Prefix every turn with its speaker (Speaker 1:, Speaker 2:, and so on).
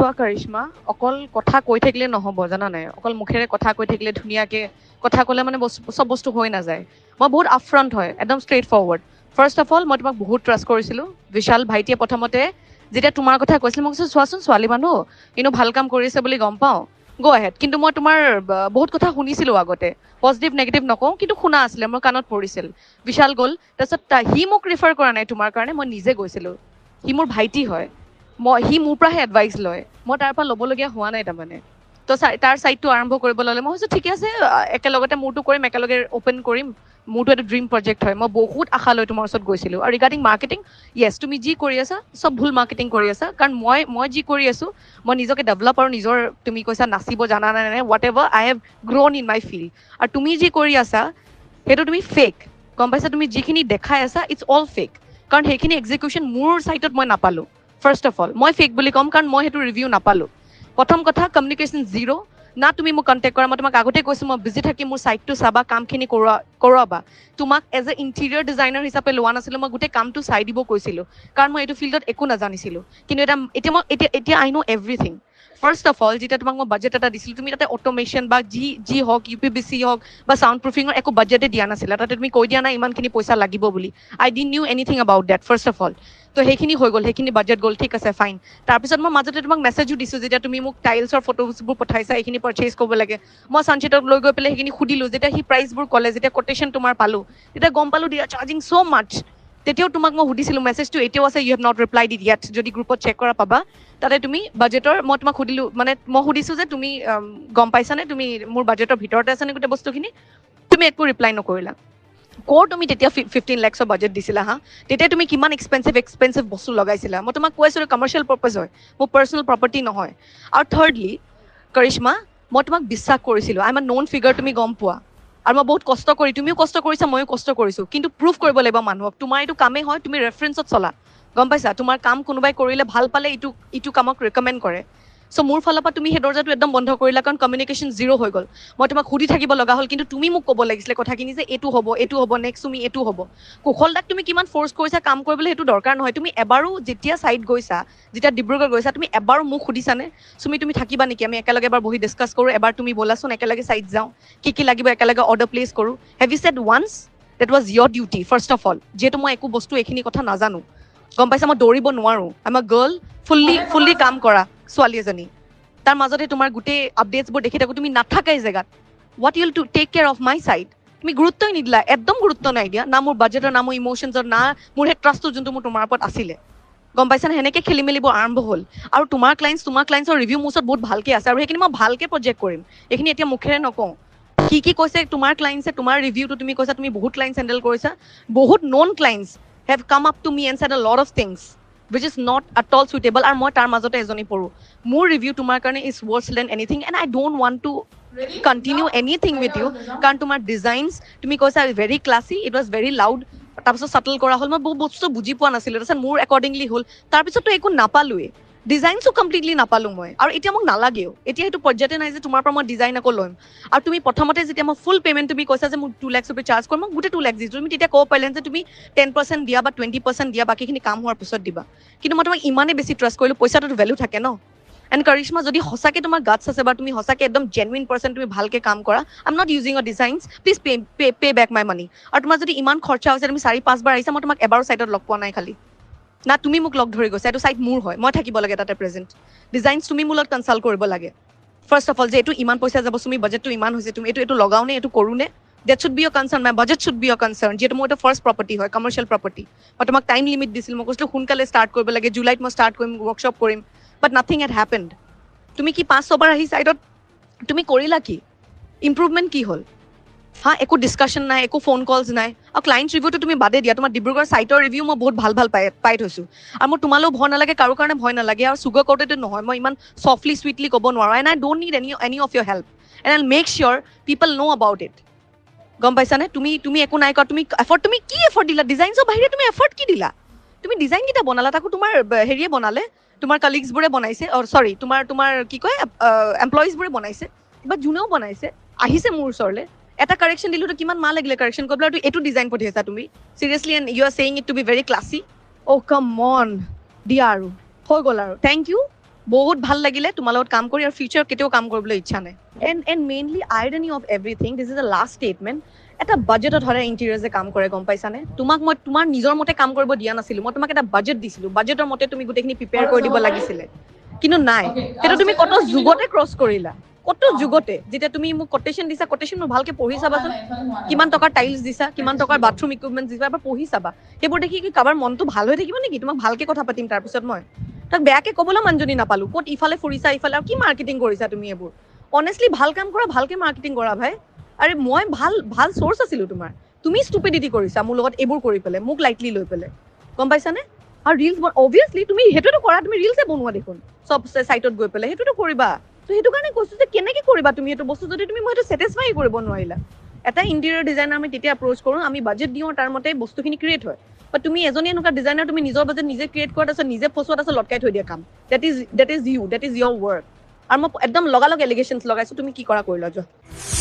Speaker 1: চোৱা কৰিশ্মা, অকল কথা কৈ থাকিলে নহ'ব, জানা নাই? অকল মুখেৰে কথা কৈ থাকিলে, ধুনীয়াকে কথা ক'লে মানে বস্তু, চব বস্তু হৈ নাযায়। মই বহুত আপফ্ৰণ্ট হয়, একদম straight forward. First of all, মই তোমাক বহুত ট্ৰাষ্ট কৰিছিলোঁ। বিশাল ভাইটিয়ে প্ৰথমতে যেতিয়া তোমাৰ কথা কৈছিল, মই কৈছোঁ, চোৱাচোন, ছোৱালী মানুহ, কিন্তু ভাল কাম কৰিছে বুলি গম পাওঁ, গ' এহেড। কিন্তু মই তোমাৰ বহুত কথা শুনিছিলোঁ আগতে, পজিটিভ নেগেটিভ নকওঁ, কিন্তু শুনা আছিলে, মোৰ কাণত পৰিছিল। বিশাল গ'ল, তাৰপিছত সি মোক ৰিফাৰ কৰা নাই তোমাৰ কাৰণে, মই নিজে গৈছিলোঁ। সি মোৰ ভাইটি হয়, সি মোৰ পৰাহে এডভাইচ লয়, মই তাৰ পৰা ল'বলগীয়া হোৱা নাই তাৰমানে। তো তাৰ ছাইটটো আৰম্ভ কৰিব ল'লে, মই ভাবিছোঁ ঠিকে আছে, একেলগতে মোৰটো কৰিম, একেলগে অ'পেন কৰিম। মোৰটো এটা ড্ৰিম প্ৰজেক্ট হয়, মই বহুত আশা লৈ তোমাৰ ওচৰত গৈছিলোঁ। আৰু ৰিগাৰ্ডিং মাৰ্কেটিং, য়েছ, তুমি যি কৰি আছা চব ভুল মাৰ্কেটিং কৰি আছা। কাৰণ মই যি কৰি আছোঁ, মই নিজকে ডেভেলপ আৰু নিজৰ, তুমি কৈছা নাচিব জানা নাই নাই, whatever, I have grown in my field. আৰু তুমি যি কৰি আছা সেইটো তুমি ফেক, গম পাইছা? তুমি যিখিনি দেখাই আছা, it's all fake. কাৰণ সেইখিনি এক্সিকিউশ্যন মোৰ ছাইটত মই নাপালোঁ। ফাৰ্ষ্ট অফ অল, মই ফেক বুলি ক'ম, কাৰণ মই সেইটো ৰিভিউ নাপালোঁ। প্ৰথম কথা, কমিউনিকেশ্যন জিৰ'। না তুমি মোক কণ্টেক্ট কৰা, মই তোমাক আগতে কৈছোঁ মই বিজি থাকিম, মোৰ ছাইটটো চাবা, কামখিনি কৰোৱাবা। তোমাক এজ এ ইণ্টেৰিয়ৰ ডিজাইনাৰ হিচাপে লোৱা নাছিলোঁ, মই গোটেই কামটো চাই দিব কৈছিলোঁ, কাৰণ মই এইটো ফিল্ডত একো নাজানিছিলোঁ। কিন্তু এতিয়া মই এতিয়া I know everything. First of all, যেতিয়া তোমাক মই বাজেট এটা দিছিলোঁ, তুমি তাতে অট'মেশ্যন বা যি যি হওক, ইউ পি বি চি হওক বা চাউণ্ড প্ৰুফিঙৰ একো বাজেটে দিয়া নাছিলা। তাতে তুমি কৈ দিয়া নাই ইমানখিনি পইচা লাগিব বুলি। I didn't knew anything about that, first of all. তো সেইখিনি হৈ গ'ল, সেইখিনি বাজেট গ'ল, ঠিক আছে, ফাইন। তাৰপিছত মই মাজতে তোমাক মেছেজো দিছোঁ, যেতিয়া তুমি মোক টাইলছৰ ফটোজবোৰ পঠাইছা, এইখিনি পাৰ্চেজ কৰিব লাগে। মই চানচিতক লৈ গৈ পেলাই সেইখিনি সুধিলোঁ। যেতিয়া সি প্ৰাইচবোৰ ক'লে, যেতিয়া কোটেশ্যন তোমাৰ পালোঁ, তেতিয়া গম পালোঁ they are charging so much. তেতিয়াও তোমাক মই সুধিছিলোঁ, মেছেজটো এতিয়াও আছে, you have not reply দি ইয়াত। যদি গ্ৰুপত চেক কৰা পাবা, তাতে তুমি বাজেটৰ, মই তোমাক সুধিলোঁ, মানে মই সুধিছোঁ যে তুমি গম পাইছানে, তুমি মোৰ বাজেটৰ ভিতৰতে আছেনে গোটেই বস্তুখিনি? তুমি একো ৰিপ্লাই নকৰিলা। কৰ তুমি তেতিয়া 15 লেক্সৰ বাজেট দিছিলা, হা? তেতিয়া তুমি কিমান এক্সপেঞ্চিভ এক্সপেঞ্চিভ বস্তু লগাইছিলা। মই তোমাক কৈ আছিলোঁ, কমাৰ্চিয়েল পাৰ্পাজ হয়, মোৰ পাৰ্চনেল প্ৰপাৰ্টি নহয়। আৰু থাৰ্ডলি কৰিশ্মা, মই তোমাক বিশ্বাস কৰিছিলোঁ। I am a known figure, তুমি গম পোৱা। আৰু মই বহুত কষ্ট কৰি, তুমিও কষ্ট কৰিছা, ময়ো কষ্ট কৰিছোঁ, কিন্তু প্ৰুভ কৰিব লাগিব মানুহক। তোমাৰ এইটো কামেই হয়, তুমি ৰেফাৰেঞ্চত চলা, গম পাইছা? তোমাৰ কাম কোনোবাই কৰিলে ভাল পালে ইটো কামক ৰেকমেণ্ড কৰে। চ' মোৰ ফালৰ পৰা তুমি সেই দৰ্জাটো একদম বন্ধ কৰিলা, কাৰণ কমিউনিকেশ্যন জিৰ' হৈ গ'ল। মই তোমাক সুধি থাকিব লগা হ'ল, কিন্তু তুমি মোক ক'ব লাগিছিলে কথাখিনি যে এইটো হ'ব, এইটো হ'ব, নেক্সট তুমি এইটো হ'ব। কুশল দাক তুমি কিমান ফ'ৰ্চ কৰিছা কাম কৰিবলৈ, সেইটো দৰকাৰ নহয়। তুমি এবাৰো যেতিয়া ছাইট গৈছা, যেতিয়া ডিব্ৰুগড় গৈছা, তুমি এবাৰো মোক সুধিছানে, চুমি, তুমি থাকিবা নেকি, আমি একেলগে এবাৰ বহি ডিছকাছ কৰোঁ, এবাৰ তুমি ব'লাচোন, একেলগে ছাইট যাওঁ, কি কি লাগিব একেলগে অৰ্ডাৰ প্লেচ কৰোঁ? Have you said once? That was your duty, first of all. যিহেতু মই একো বস্তু এইখিনি কথা নাজানো, গম পাইছা? মই দৌৰিব নোৱাৰোঁ, I am a girl, fully কাম কৰা ছোৱালী এজনী। তাৰ মাজতে তোমাৰ গোটেই আপডেটছবোৰ দেখি থাকোঁ, তুমি নাথাকাই জেগাত। What you'll to take care of my site? তুমি গুৰুত্বই নিদিলা, একদম গুৰুত্ব নাই দিয়া, না মোৰ বাজেটৰ, না মোৰ ইম'শ্যনছৰ, না মোৰ সেই ট্ৰাষ্টটো যোনটো মোৰ তোমাৰ ওপৰত আছিলে, গম পাইছানে? সেনেকে খেলি মেলিবোৰ আৰম্ভ হ'ল। আৰু তোমাৰ ক্লাইণ্টছৰ ৰিভিউ মোৰ ওচৰত বহুত ভালকে আছে আৰু সেইখিনি মই ভালকে প্ৰজেক্ট কৰিম। এইখিনি এতিয়া মুখেৰে নকওঁ কি কি কৈছে তোমাৰ ক্লাইণ্টছে। তোমাৰ ৰিভিউটো, তুমি কৈছা তুমি বহুত ক্লাইণ্টছ হেণ্ডেল কৰিছা, বহুত known clients have come up to me and said a lot of things which is not at all suitable. আৰু মই তাৰ মাজতে এজনী পৰোঁ। মোৰ ৰিভিউ তোমাৰ কাৰণে is worse than anything and I don't want to continue anything with you. কাৰণ তোমাৰ ডিজাইনছ, তুমি কৈছা very classy, it was very loud. তাৰপিছত চাটল কৰা হ'ল, মই বহুত বস্তু বুজি পোৱা নাছিলোঁ। তাৰপিছত মোৰ একৰ্ডিংলি হ'ল, তাৰপিছততো একো নাপালোৱেই, ডিজাইনছো কমপ্লিটলি নাপালোঁ মই। আৰু এতিয়া মোক নালাগেও, এতিয়া সেইটো পৰ্যায়তে নাই যে তোমাৰ পৰা মই ডিজাইন আকৌ ল'ম। আৰু তুমি প্ৰথমতে যেতিয়া মই ফুল পে'মেণ্ট, তুমি কৈছা যে মোক 2 লেক্স ৰুপি চাৰ্জ কৰিম, মই গোটেই 2 লেক্স দিছোঁ। তুমি তেতিয়া ক'ব পাৰিলেন যে তুমি 10% দিয়া বা 20% দিয়া, বাকীখিনি কাম হোৱাৰ পিছত দিবা। কিন্তু মই তোমাক ইমানেই বেছি ট্ৰাষ্ট কৰিলোঁ, পইচাটোতো ভেলু থাকে ন? এণ্ড কৰিশ্মা, যদি সঁচাকে তোমাৰ গাটছ আছে বা তুমি সঁচাকে একদম জেনুইন পাৰ্চন, তুমি ভালকে কাম কৰা, I am not using your designs, please pay back my money. আৰু তোমাৰ যদি ইমান খৰচা হৈছে, তুমি চাৰি পাঁচবাৰ আহিছা, মই তোমাক এবাৰো ছাইটত লগ পোৱা নাই খালি, না তুমি মোক লগ ধৰি গৈছা। এইটো ছাইট মোৰ হয়, মই থাকিব লাগে তাতে প্ৰেজেণ্ট। ডিজাইনছ তুমি মোৰ লগত কনচাল্ট কৰিব লাগে ফাৰ্ষ্ট অফ অল, যে এইটো ইমান পইচা যাব, তুমি বাজেটটো ইমান হৈছে, তুমি এইটো লগাও নে, এইটো কৰোঁ নে? That should be your concern. My budget should be your concern, যিহেতু মোৰ এইটো ফাৰ্ষ্ট প্ৰপাৰ্টি হয়, কমাৰ্চিয়েল প্ৰপাৰ্টি। মই তোমাক টাইম লিমিট দিছিলোঁ, মই কৈছিলোঁ সোনকালে ষ্টাৰ্ট কৰিব লাগে, জুলাইত মই ষ্টাৰ্ট কৰিম, ৱৰ্কশ্বপ কৰিম, but nothing had happened. তুমি কি পাঁচ ছবাৰ আহি ছাইডত তুমি কৰিলা কি? ইম্প্ৰুভমেণ্ট কি হ'ল, হা? একো ডিছকাশ্যন নাই, একো ফোন কলছ নাই। আৰু ক্লাইণ্ট ৰিভিউটো তুমি বাদে দিয়া, তোমাৰ ডিব্ৰুগড় ছাইটৰ ৰিভিউ মই বহুত ভাল ভাল পাই থৈছোঁ। আৰু মোৰ তোমালৈও ভয় নালাগে, কাৰো কাৰণে ভয় নালাগে। আৰু চুগাৰ কটেড নহয়, মই ইমান চফ্টলি চুইটলি ক'ব নোৱাৰোঁ and I don't need any of your help and I make sure people know about it. গম পাইছানে? তুমি একো নাই কৰা। তুমি এফৰ্ট, তুমি কি এফৰ্ট দিলা? ডিজাইনছৰ বাহিৰে তুমি এফৰ্ট কি দিলা? তুমি ডিজাইন কেইটা বনালা, তাকো তোমাৰ হেৰিয়ে বনালে, তোমাৰ কলিগছবোৰে বনাইছে, চৰি, তোমাৰ কি কয়, এমপ্লয়িজবোৰে বনাইছে বা যোনেও বনাইছে, আহিছে মোৰ ওচৰলৈ। এটা কাৰেকশ্যন দিলোঁ তো কিমান মাহ লাগিলে কাৰেকশ্যন কৰিবলৈ, আৰু এইটো ডিজাইন পঠিয়াইছা তুমি, seriously, and you are saying it to be very classy? Oh, come on. দিয়া আৰু হৈ গ'ল আৰু। Thank you. বহুত ভাল লাগিলে তোমাৰ লগত কাম কৰি, আৰু ফিউচাৰ কেতিয়াও কাম কৰিবলৈ ইচ্ছা নাই। And mainly irony of everything, this is a last statement. এটা বাজেটত সদায় ইণ্টেৰিয়ৰ্ছে কাম কৰে, গম পাইছানে? তোমাক মই তোমাৰ নিজৰ মতে কাম কৰিব দিয়া নাছিলো, মই তোমাক এটা বাজেট দিছিলো, বাজেটৰ মতে তুমি গোটেইখিনি প্ৰিপেয়াৰ কৰি দিব লাগিছিলে, কিন্তু নাই, সেইটো তুমি কত যুগতে ক্ৰছ কৰিলা, কত যুগতে। যেতিয়া তুমি মোক কোটেশ্যন দিছা, কোটেশ্যন মোক ভালকে পঢ়ি চাবাচোন, কিমান টকাৰ টাইলছ দিছা, কিমান টকাৰ বাথৰুম ইকুইপমেণ্ট দিছা, এবাৰ পঢ়ি চাবা। সেইবোৰ দেখি কি কাৰোবাৰ মনটো ভাল হৈ থাকিব নেকি? তোমাক ভালকে কথা পাতিম তাৰপিছত, মই তাক বেয়াকে ক'বলৈ মানুহজনী নাপালো। ক'ত ইফালে ফুৰিছা, ইফালে আৰু কি মাৰ্কেটিং কৰিছা তুমি এইবোৰ? অনেষ্টলি ভাল কাম কৰা, ভালকে মাৰ্কেটিং কৰা ভাই। আৰে মই ভাল ভাল চ'ৰ্চ আছিলো তোমাৰ, তুমি ষ্টুপিডিটি কৰিছা মোৰ লগত এইবোৰ কৰি পেলাই, মোক লাইটলি লৈ পেলাই, গম পাইছানে? আৰু ৰিলছ অভিয়াছলি তুমি সেইটোতো কৰা, তুমি ৰিলছে বনোৱা দেখোন চব চাইটত গৈ পেলাই, সেইটোতো কৰিবা। ত' সেইটো কাৰণে কৈছো যে কেনেকে কৰিবা তুমি এইটো বস্তু যদি তুমি মই সেইটো ছেটিছফাই কৰিব নোৱাৰিলা। এটা ইণ্টেৰিয়ৰ ডিজাইনাৰ আমি তেতিয়া এপ্ৰ'চ কৰোঁ, আমি বাজেট দিওঁ, তাৰ মতে বস্তুখিনি ক্ৰিয়েট হয়। বাট তুমি এজনী এনেকুৱা ডিজাইনাৰ, তুমি নিজৰ বাজেট নিজে ক্ৰিয়েট কৰা, তাৰপিছত নিজে ফচোৱা, তাৰপিছত লটকাই থৈ দিয়া কাম। That is you, that is your work. আৰু মই একদম লগালগ এলিগেশ্যনছ লগাইছো, তুমি কি কৰা কৰি লোৱা, যোৱা।